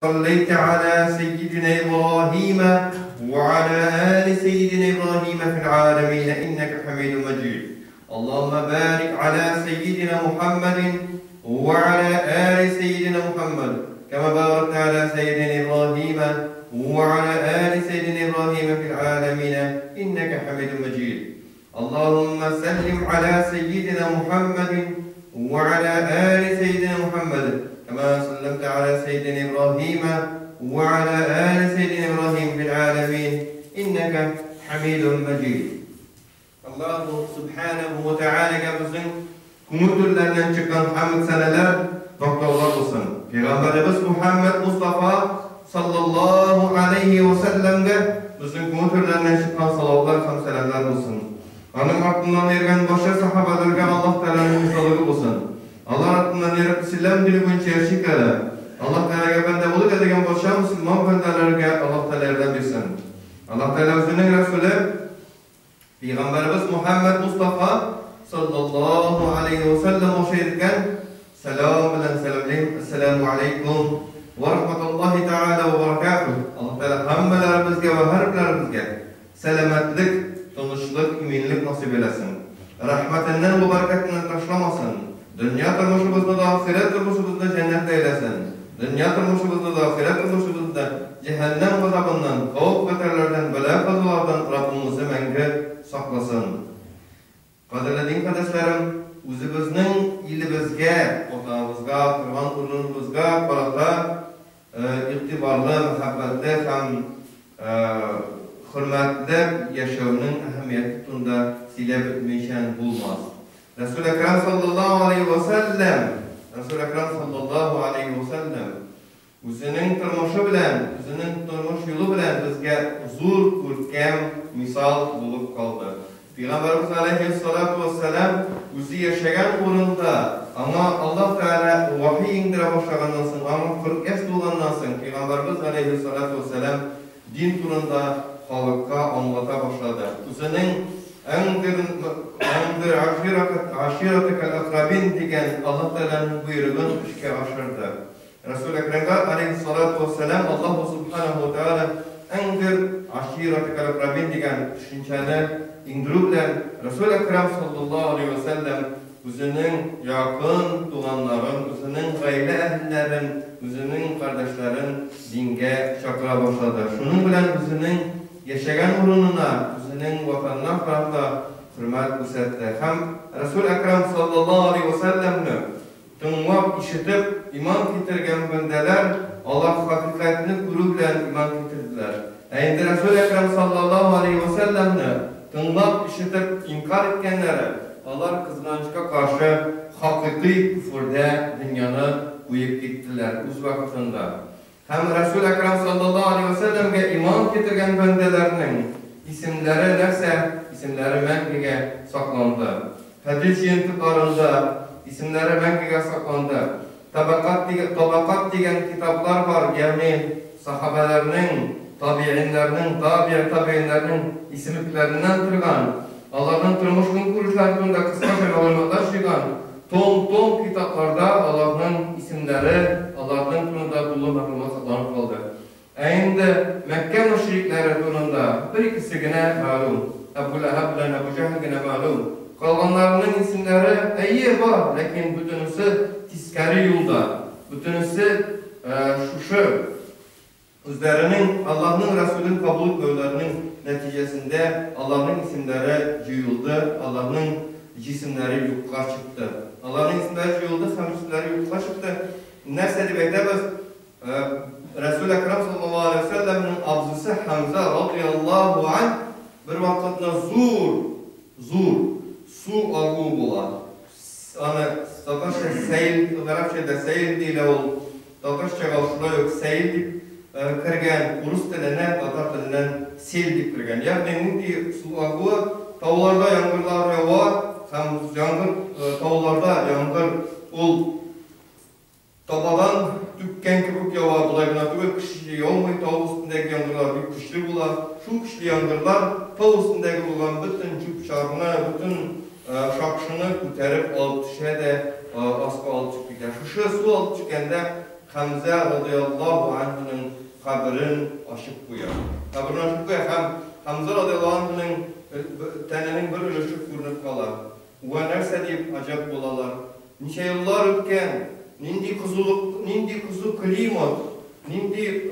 صليت على سيدنا إبراهيم وعلى آل سيدنا إبراهيم في العالمين إنك حميد مجيد. اللهم بارك على سيدنا محمد وعلى آل سيدنا محمد كما باركت على سيدنا إبراهيم وعلى آل سيدنا إبراهيم في العالمين إنك حميد مجيد. اللهم سلم على سيدنا محمد وعلى آل سيدنا محمد كما سلمت على سيدنا إبراهيم وعلى آل سيدنا إبراهيم في العالمين إنك حميد مجيد. Allahu Subhanahu ve Teala'ga bizning ko'ngil to'rlaridan chiqqan hamd sanalar maqtovlar bo'lsin. Payg'ambarimiz Muhammad Mustafa sallallohu alayhi va sallamga bizning ko'ngil to'rlaridan chiqqan salotlar ham salamlar bo'lsin. Аның артыннан ерген барша сахабаларга Аллаһ Тәгаләнең ризалыгы булсын. Алар артыннан ереп Ислам дине буенча яшик әле. Аллаһ Тәгаләгә бәндә булып дигән барша мусульман бәндәләргә Аллаһ Тәгалә ярдәм бирсен. Аллаһ Тәгалә үзенең Расулы Пәйгамбәребез Мухаммад Мустафа саллаллаһу алейхи ва саллям аша әйткән сәлам белән сәламлим. Ассаламу алейкум ва рахматуллахи тааля ва баракатуһ. Аллаһ Тәгалә һәммәләребезгә ва һәрберләребезгә сәламәтлек, тынычлык, иминлек насыйп әйләсен. Рәхмәтеннән ва бәрәкәтеннән ташламасын. Дөнья тормышыбызны да, ахирәт тормышыбызны җәннәт әйләсен. Дөнья тормышыбызны да, ахирәт тормышыбызны да җәһәннәм газабыннан, хәвеф-хәтәрләрдән, бәла-казалардан Раббымыз мәңге сакласын. Кадерле дин кардәшләрем, үзебезнең илебезгә, ватаныбызга, торган урыныбызга карата игътибарлы, мәхәббәтле һәм хөрмәтләп яшәүнең әһәмияте турында сөйләп бетмичә булмас. Расул Әкрам саллаллаһу алейхи ва саллям, Расул Әкрам саллаллаһу алейхи ва саллям үзенең тормышы белән, үзенең тормыш юлы белән безгә зур күркәм мисал булып калды. Пәйгамбәребез алейхиссалату вассалам үзе яшәгән урында аңа Аллаһ Тәгалә вахи иңдерә башлаганнан соң, аңа 40 яшь тулганнан соң Пәйгамбәребез алейхиссалату вассалам дин турында халыкка аңлата башлады. Үзенең «Әңдир аширатакал акрабин» дигән Аллаһ Тәгаләнең боерыгын эшкә ашырды. Расул Әкрәмгә алейхиссалату вассалам Аллаһ субханаһу ва тааля «Әңдир аширатакал акрабин» дигән төшенчәне иңдерү белән Расул Әкрәм саллаллаһу алейхи ва саллям үзенең якын туганнарын, үзенең гаилә әһелләрен, үзенең кардәшләрен дингә чакыра башлады. Шуның белән үзенең яшәгән урынына, үзенең ватанына карата хөрмәт күрсәтте. Һәм Расул Әкрам саллаллаһу алейхи ва саллямны тыңлап, ишетеп, иман китергән бәндәләр алар хакыйкатьне күрү белән иман китерделәр. Ә инде Расул Әкрам саллаллаһу алейхи ва саллямны тыңлап, ишетеп, инкар иткәннәре алар кызганычка каршы хакыйкый күфердә дөньяны куеп киттеләр үз вакытында. Һәм Расул Әкрам саллаллаһу алейхи ва саллямга иман китергән бәндәләрнең исемнәре нәрсә? Исемнәре мәңгегә сакланды. Хәдис җыентыкларында исемнәре мәңгегә сакланды. Табакат дигән китаплар бар, ягъни сахабаларның, табииннәрнең, табииннәрнең исемлекләреннән торган, аларның тормыш көнкүрешләре турында кыскача мәгълүматлар җыйган том-том китапларда аларның исемнәре, аларның турында тулы мәгълүмат сакланып калды. Ә инде Мәккә мөшрикләре турында бер икесе генә мәгълүм. Әбу Ләһәб белән Әбу Җәһел генә мәгълүм. Калганнарының исемнәре әйе бар, ләкин бөтенесе тискәре юлда. Бөтенесе шушы үзләренең Аллаһның Расулын кабул итмәүләренең нәтиҗәсендә аларның исемнәре җуелды, аларның җисемнәре юкка чыкты. Аларның исемнәре җуелды һәм җисемнәре юкка чыкты. Нәрсә дип әйтәбез? Расул Әкрам саллаллаһу алейхи ва саллямның абзысы Хамза радияллаһу анһ бер вакытны зур су агуы була. Аны татарча сәйл, гарәпчәдә сәйл диелә ул, татарчага шулай ук сәйл дип кергән, урыс теленә, татар теленнән сел дип кергән. Ягъни нинди су агуы? Тауларда яңгырлар ява һәм яңгыр тауларда яңгыр ул табадан түккән кебек ява, болай гына түгел, көчле яумый, тау өстендәге яңгырлар бик көчле була. Шул көчле яңгырлар тау өстендәге булган бөтен чүп-чарны, бөтен шакшыны күтәреп алып төшә дә аска алып чыгып китә. Шушы су алып төшкәндә Хәмзә радыяллаһу анһуның каберен ачып куя. Каберен ачып куя һәм Хәмзә радыяллаһу анһуның тәненең бер өлеше күренеп кала. Вә нәрсә дип гаҗәп булалар? Ничә еллар үткән, нинди кызулык, нинди кызу климат, нинди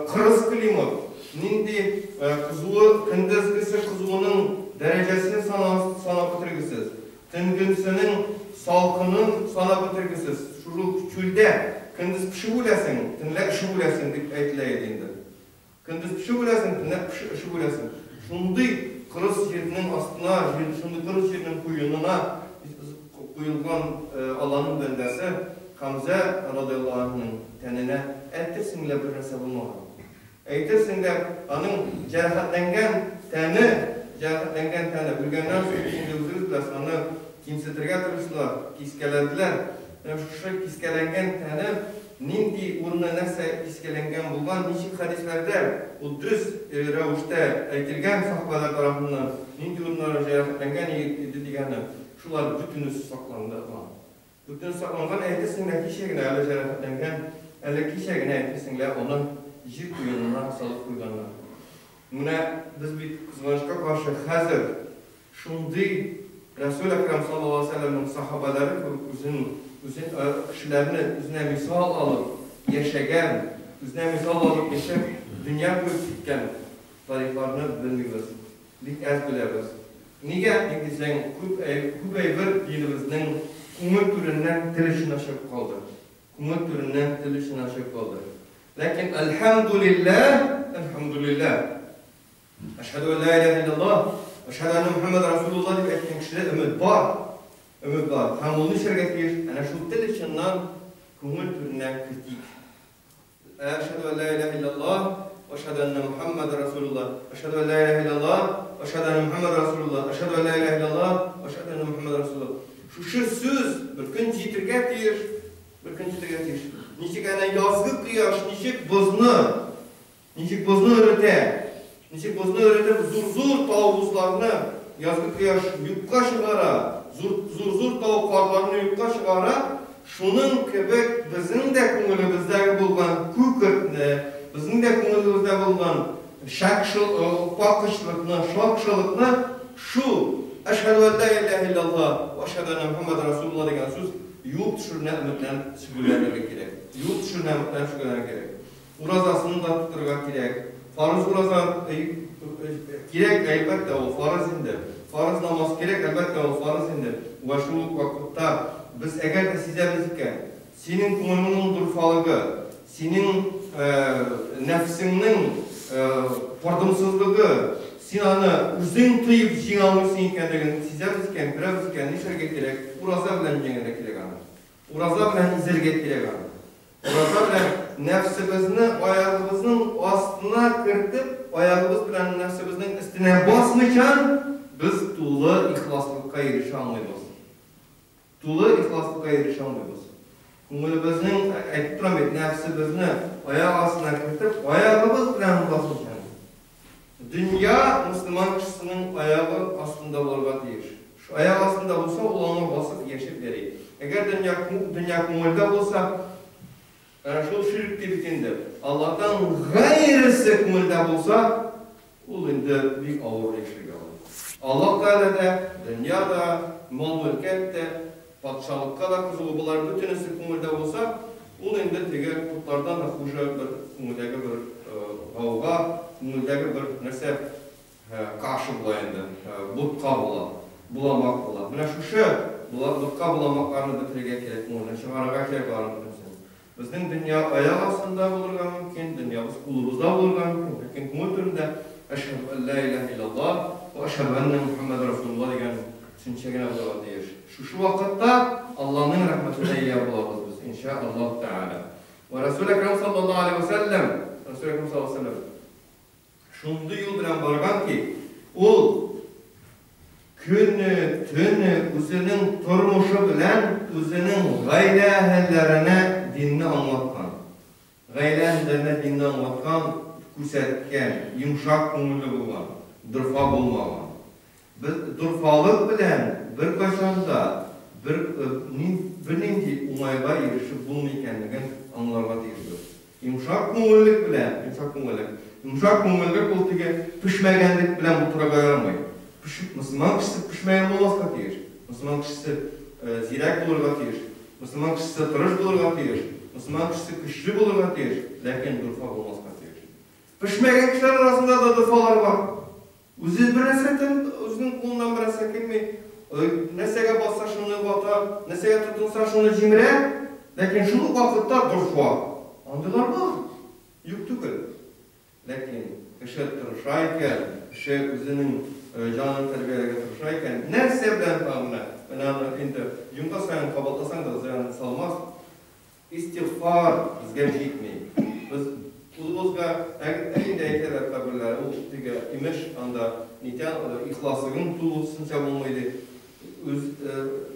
кырыс климат, нинди кызуы, көндезгесе кызуының дәрәҗәсен санап бетергесез. Төнгенсенең салкынын санап бетергесез, шул ук чүлдә көндез пешеп үләсең, төнлә өшеп үләсең, дип әйтелә иде инде. Көндез пешеп үләсең, төнлә өшеп үләсең. Шундый кырыс җирнең астына, шундый кырыс җирнең куенына куелган Алланың бәндәсе Хәмзә радыяллаһу анһуның тәненә әйтерсең лә бернәрсә булмаган. Әйтерсең лә, аның җәрәхәтләнгән тәне, җәрәхәтләнгән тәне, үлгәннән соң инде үзегез беләсез, аны кимсетергә тырыштылар, кискәләделәр. Менә шушы кискәләнгән тәне нинди урыны нәрсә кискәләнгән булган, ничек хәдисләрдә ул дөрес рәвештә әйтелгән сахабәләр тарафыннан, нинди урыннары җәрәхәтләнгән иде дигәне, шулар бөтенесе сакланды. Бөтен сакланган, әйтерсең лә кичә генә әле җәрәхәтләнгән, әле кичә генә әйтерсең лә аны җир куенына салып куйганнар. Менә без бит, кызганычка каршы, хәзер шундый Рәсүл Әкрәм саллаллаһу галәйһи ва сәлләмнең сахабәләре кебек үзен, үзен, кешеләрне үзенә мисал алып яшәгән, үзенә мисал алып яшәп дөнья куеп киткән тарихларны белмибез. Бик әз беләбез. Нигә? Ник дисәң, күп күп әйбер динебезнең күңел түреннән тел очына чыгып калды. Күңел түреннән тел очына чыгып калды. Ләкин әлхәмдүлилләһ, әлхәмдүлилләһ, әшһәдү ән лә иләһә илляллаһ, әшһәдү әннә Мөхәммәд расулуллаһ дип әйткән кешедә өмет бар. Өмет бар. Һәм ул нишләргә тиеш? Әнә шул тел очыннан күңел түренә кертик. Әшһәдү ән лә иләһә илляллаһ, вә әшһәдү әннә Мухәммәдәр Расулуллаһ. Әшһәдү ән лә иләһә илляллаһ, вә әшһәдү әннә Мухәммәдәр Расулуллаһ. Әшһәдү ән лә иләһә илляллаһ, вә әшһәдү әннә Мухәммәдәр Расулуллаһ. Шушы сүз бер көн җитергә тиеш, бер көн җитергә тиеш. Ничек әнә язгы кояш ничек бозны Ничек бозны эретә, ничек бозны эретеп зур-зур тау бозларны язгы кояш юкка чыгара, зур-зур тау карларны юкка чыгара, шуның кебек безнең дә күңелебездәге булган күкертне, безнең дә күңелебездә булган шакшыл, пакычлыкны, шакшылыкны шул Әшһәдү ән лә иләһә илляллаһ вә әшһәдү әннә Мөхәммәдәр Расулуллаһ дигән сүз юып төшерүенә өметләнеп шөгыльләнергә кирәк. Юып төшерүенә өметләнеп шөгыльләнергә кирәк. Уразасын да тотырга кирәк. Фарыз ураза кирәк, әлбәттә, ул фарыз инде. Фарыз намаз кирәк, әлбәттә, ул фарыз инде. Вә шул ук вакытта без әгәр дә сизәбез икән, синең күңелеңнең дорфалыгы, синең нәфсеңнең пырдымсызлыгы, син аны үзең тыеп җиңә алмыйсың икәнлеген сизәбез икән, күрәбез икән, нишләргә кирәк? Ураза белән җиңәргә кирәк аны. Ураза белән изәргә кирәк аны. Ураза белән нәфсебезне аягыбызның астына кертеп, аягыбыз белән нәфсебезнең өстенә басмыйча, без тулы ихласлыкка ирешә алмыйбыз. Тулы ихласлыкка ирешә алмыйбыз. Күңелебезнең, әйтеп торам бит, нәфсебезне аяк астына кертеп, аягыбыз белән басмыйча. Дөнья мөселман кешесенең аягы астында булырга тиеш. Аяк астында булса, ул аңа басып яшәп йөри. Әгәр дөнья, дөнья күңелдә булса, әнә шул ширк ди бит инде. Аллаһтан гайресе күңелдә булса, ул инде бик авыр яшәргә ала. Аллаһ Тәгалә дә, дөнья да, мал-мөлкәт тә, Патшалыкка да кызыгу, болар бөтенесе күңелдә булса, ул инде теге потлардан да хуже бер күңелдәге бер гауга, күңелдәге бер нәрсә, каша була инде, ботка була, боламак була. Менә шушы ботка боламакларны бетерергә кирәк күңелдән, чыгарырга кирәк аларның бөтенесен. Безнең дөнья аяк астында булырга мөмкин, дөньябыз кулыбызда булырга мөмкин, ләкин күңел түрендә Әшһәдү ән лә иләһә илляллаһ вә әшһәдү әннә Мухәммәдәр Расулуллаһ дигән төшенчә генә булырга тиеш. Шушы вакытта Аллаһның рәхмәтенә ия булабыз без, иншә Аллаһу Тәгалә. Вә Рәсүл Әкрәм саллаллаһу алейһи вә сәлләм, Рәсүл Әкрәм саллаллаһу алейһи вә сәлләм шундый юл белән барган ки, ул Көне, төне үзенең тормышы белән үзенең гаилә әһелләренә динне аңлаткан. Гаилә әһелләренә динне аңлаткан, күрсәткән, йомшак күңелле булган, дорфа булмаган. Без дорфалык белән беркайчан да бер бернинди уңайга ирешеп булмый икәнлеген аңларга тиешбез. Йомшак күңеллек белән, йомшак күңеллек. Йомшак күңеллек ул теге пешмәгәнлек белән утырырга ярамый. Мөселман кешесе пешмәгән булмаска тиеш. Мөселман кешесе зирәк булырга тиеш. Мөселман кешесе тырыш булырга тиеш. Мөселман кешесе көчле булырга тиеш, ләкин дорфа булмаска тиеш. Пешмәгән кешеләр арасында да дорфалар бар. Үзе бер нәрсә үзенең кулыннан бер нәрсә килми. Нәрсәгә басса шуны вата, нәрсәгә тотынса шуны җимерә, ләкин шул ук вакытта дорфа. Андыйлар бар. Юк түгел. Ләкин кеше тырыша икән, кеше үзенең җанын тәрбияләргә тырыша икән, нәрсә белән тагын менә, менә аны инде йомга саен кабатласаң да зыянын салмас. Истигъфар безгә җитми. Без кулыбызга инде әйтәләр каберләр, ул теге имеш анда нитән ихласыгың тулысынча булмый ди. Үз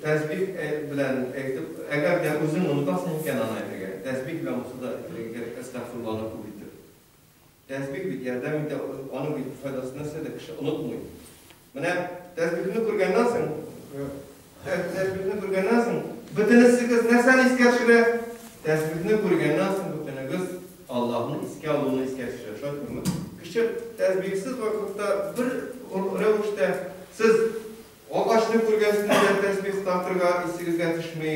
тәсбих белән әйтеп, әгәр дә үзең онытасың икән аны әйтергә, тәсбих белән булса да әйтергә кирәк, әстәгъфирулланы күп итеп. Тәсбих бит ярдәм итә, аның бит файдасы нәрсәдә, кеше онытмый. Менә тәсбихне күргәннән соң, тәсбихне күргәннән соң, бөтенесегез нәрсәне искә төшерә? Тәсбихне күргәннән соң бөтенегез Аллаһны искә алуны искә төшерә. Шулай түгелме? Кеше тәсбихсез вакытта бер рәвештә сез агачны күргәч тә тәсбих тартырга исегезгә төшми.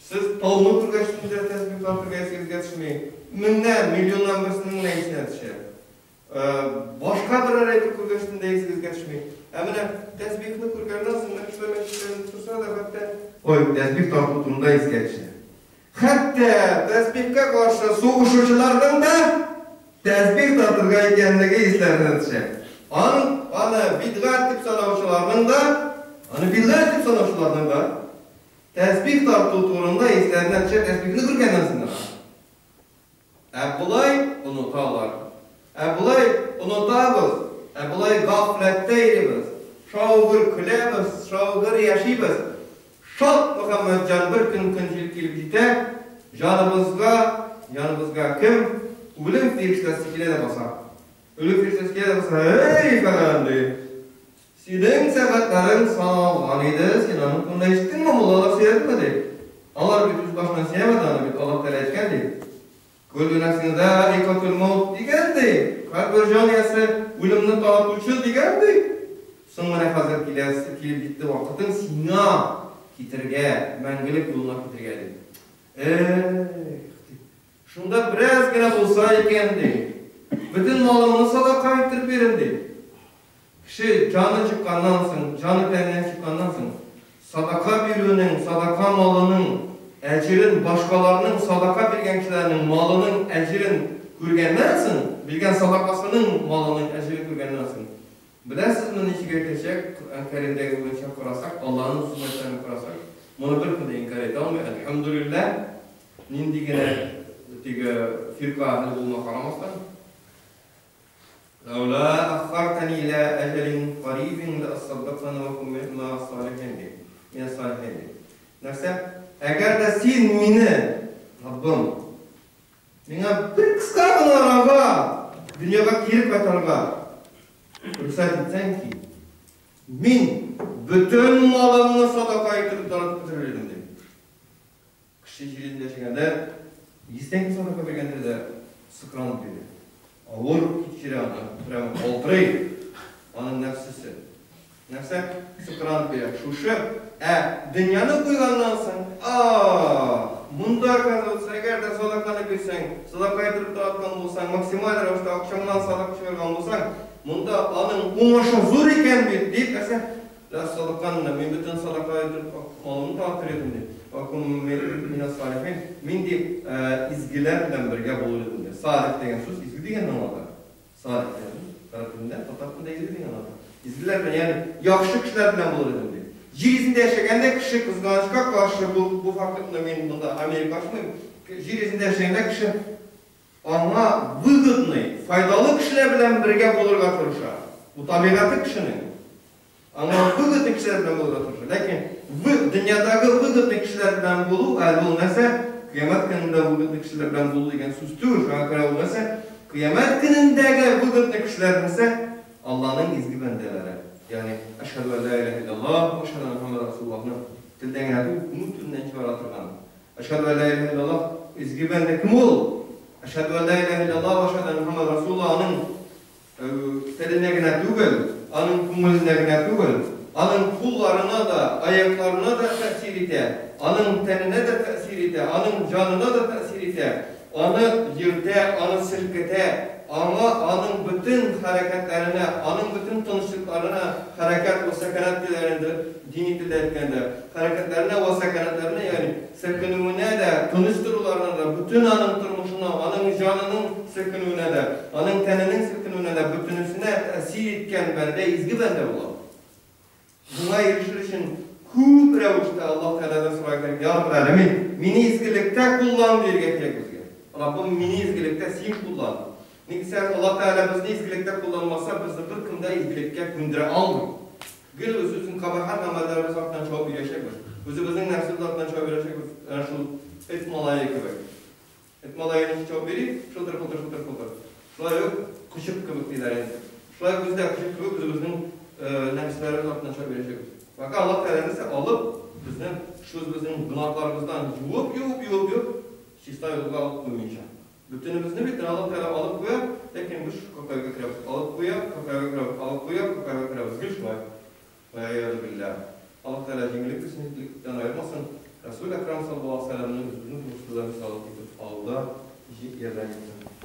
Сез тауны күргәч тә тәсбих тартырга исегезгә төшми. Меңнән, миллионнан берсенең генә исенә төшә. Башка берәр әйбер күргәч тә исегезгә төшми. Ә менә тәсбихне күргәннән соң, менә шулай мәчетләрдә торса да, хәтта ой, тәсбих тарту турында искә төшә. Хәтта тәсбихкә каршы сугышучыларның да тәсбих тартырга икәнлеге исләренә төшә. Аны бидгать дип санаучыларның да, аны бидгать дип санаучыларның да тәсбих тарту турында исләренә төшә, тәсбихне күргәннән соң гына. Ә болай оныталар. Ә болай онытабыз, ә болай гафләттә йөрибез. Шаугыр көләбез, шаугыр яшибез. Шат Мөхәммәтҗан бер көн көн килеп җитә, җаныбызга, яныбызга кем? Үлем фирештәсе килә дә баса. Үлем фирештәсе килә дә баса, эй, фәлән ди. Синең сәгатьләрең саналган иде, син аның турында ишеттеңме, муллалар сөйләдеме ди. Алар бит үз башыннан сөйләмәде аны бит, Аллаһ Тәгалә әйткән ди. Куллю нәфсин заикатул маут дигән ди. Һәрбер җан иясе үлемне татучы дигән ди. Соң менә хәзер киләсе, килеп җитте вакытың сиңа китергә, мәңгелек юлына китергә ди. Эх, ди. Шунда бераз генә булса икән ди. Бөтен малымны садака иттереп бирем ди. Кеше җаны чыкканнан соң, җаны тәненнән чыкканнан соң, садака бирүнең, садака малының әҗерен, башкаларның садака биргән кешеләрнең малының әҗерен күргәннән соң, биргән садакасының малының әҗерен күргәннән соң, беләсезме ничек әйтәчәк, Коръән Кәримдәге буенча карасак, Аллаһның сөннәтләрен карасак, моны беркем дә инкарь итә алмый, әлхәмдүлилләһ, нинди генә теге фирка әһеле булуына карамастан, Ләүлә әххартани илә әҗәлин карибин ләассаддакана вә кун ми'ас-салихин ди. Минәс-салихин ди. Нәрсә? Әгәр дә син мине, Раббым, миңа бер кыска гына арага дөньяга кире кайтарырга рөхсәт итсәң ки, мин бөтен малымны садака итеп таратып бетерер идем, ди. Кеше җирендә яшәгәндә 100 тәңкә садака биргәндә дә сыкранып йөри. Авыр кичерә аны, прямо калтырый аның нәфсесе. Нәрсә сыкранып бирә? Шушы, ә дөньяны куйганнан соң, ах, монда, оказывается, әгәр дә садаканы бирсәң, садака итеп тараткан булсаң, максималь рәвештә акчаңнан садака чыгарган булсаң, монда аның уңышы зур икән бит, дип, нәрсә? Лә садаканна, мин бөтен садака итеп малымны таратыр идем, ди. Ва кун минәс-салихин, мин, ди, изгеләр белән бергә булыр идем, ди. Салих дигән сүз изге дигәнне аңлата. Салих дигән сүз гарәп телендә, татар телендә изге дигәнне аңлата. Изгеләр белән, ягъни яхшы кешеләр белән булыр идем, ди. Җир йөзендә яшәгәндә кеше, кызганычка каршы, бу фактны мин монда Америка ачмыйм, җир йөзендә яшәгәндә кеше аңа выгодный, файдалы кешеләр белән бергә булырга тырыша. Бу табигате кешенең. Аңа выгодный кешеләр белән булырга тырыша. Ләкин дөньядагы выгодный кешеләр белән булу, әле ул нәрсә? Кыямәт көнендә выгодный кешеләр белән булу дигән сүз түгел. Шуңа күрә ул нәрсә? Кыямәт көнендәге выгодный кешеләр нәрсә? Аллаһның изге бәндәләре. Ягъни, әшһәдү ән ла илаһә илляллаһ, вә әшһәдү әннә Мөхәммәдән расулуллаһны телдән генә түгел, күңел түреннән чыгара торган. Әшһәдү ән ла илаһә илляллаһ. Изге бәндә кем ул? Әшһәдү ән лә иләһә илляллаһ вә әшһәдү әннә Мөхәммәд Расулуллаһ аның теленә генә түгел, аның күңеленә генә түгел, аның кулларына да, аякларына да тәэсир итә, аның тәненә дә тәэсир итә, аның җанына да тәэсир итә, аны йөртә, аны селкетә, аңа, аның бөтен хәрәкәтләренә, аның бөтен тынычлыкларына, хәрәкәт вә сәкәнәт диләр инде дини телдә әйткәндә, хәрәкәтләренә вә сәкәнәтләренә, ягъни селкенүенә дә, тыныч торуларына да, бөтен аның тормышына, аның җанының селкенүенә дә, аның тәненең селкенүенә дә, бөтенесенә тәэсир иткән бәндә изге бәндә була. Моңа ирешер өчен күп рәвештә Аллаһ Тәгаләдән сорарга кирәк, Я Раббел Галәмин, мине изгелектә куллан, дияргә кирәк безгә. Раббым, мине изгелектә син куллан. Ник дисәгез, Аллаһ Тәгалә безне изгелектә кулланмаса, безне беркем дә изгелеккә күндерә алмый. Гел үзебезнең кабахәт гамәлләребез артыннан чабып йөрәчәкбез. Үзебезнең нәфсебез артыннан чабып йөрәчәкбез, әнә шул эт малае кебек. Эт малае ничек чабып йөри? Шылтыр-пылтыр, шылтыр-пылтыр. Шулай ук көчек кебек диләр инде. Шулай ук без дә көчек кебек үзебезнең нәфесләребез артыннан чабып йөрәчәкбез. Пока Аллаһ Тәгалә нәрсә алып, безне шул үзебезнең гөнаһларыбыздан юып, юып, юып, юып, чиста юлга алып куймыйча. Бөтенебезне бит Аллаһ Тәгалә алып куя, ләкин без капкага керәбез. Алып куя, капкага керәбез, алып куя, капкага керәбез. Гел шулай. Вәгыйязу билләһ. Аллаһ Тәгалә җиңеллек бирсен, изгелектән аермасын. Рәсүл Әкрам саллаллаһу алейһи ва сәлләмне үзебезнең тормышыбызда мисал итеп алуда ярдәм итсен.